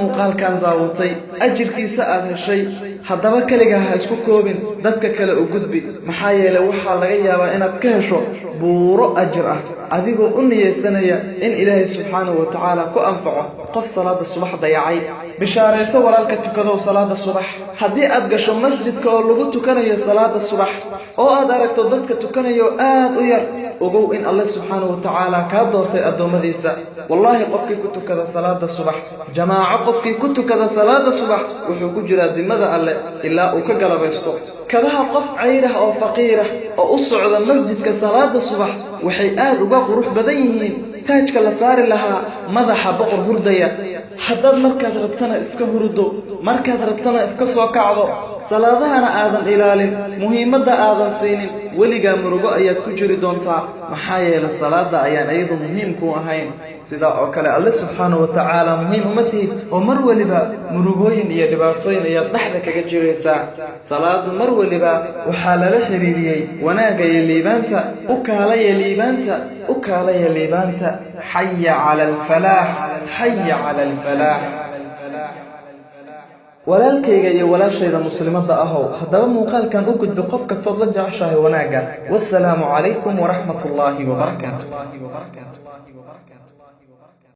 Muuqaalkan daawatay, ajirkiisa aad heshay. Haddaba keligaa ha isku koobin, dadka kale u gudbi. Maxaa yeelay, waxaa laga yaabaa inaad ka hesho buuro ajir ah, adigoo u niyeysanaya in Ilaahay subxaanahu wa tacaala ku anfaco qof salaada subax dayacay. Bishaarayso, walaalka tukadow salaada subax. Haddii aad gasho masjidka oo lagu tukanayo salaada subax oo aad aragto dadka tukanayo aad u yar, ogow in Alle subxaanahu wa tacaala kaa doortay addoommadiisa. Wallaahi, qofkii ku tukada salaada subax jamaaco, qofkii ku tukada salaada subax, wuxuu ku jiraa dimada Alle ilaa uu ka galabaysto. Kabaha qof cayrah oo faqiirah oo u socda masjidka salaada subax waxay aad uga qurux badan yihiin taajka la saari lahaa madaxa boqor hurdaya. Haddaad markaad rabtana iska hurdo, markaad rabtana iska soo kacdo, salaadahana aadan ilaalin, muhiimadda aadan siinin, weligaa murugo ayaad ku jiri doontaa. Maxaa yeelay, salaada ayaan iyadu muhiim ku ahayn. Sidaa oo kale Alle subxaanahu wa tacaala muhiim uma tihid, oo mar weliba murugooyin iyo dhibaatooyin ayaad dhexda kaga jiraysaa. Salaadu mar weliba waxaa lala xiriiriyey wanaagga iyo liibaanta. U kaalaya liibaanta, u kaalaya liibaanta. Xaya cala alfalaax, xaya cala alfalaax. Walaalkayga iyo walaashayda muslimadda ahow, haddaba muuqaalkan u gudbi qof kastood la jeceshahay wanaagga. Wasalaamu calaykum waraxmat ullaahi wabarakaatu.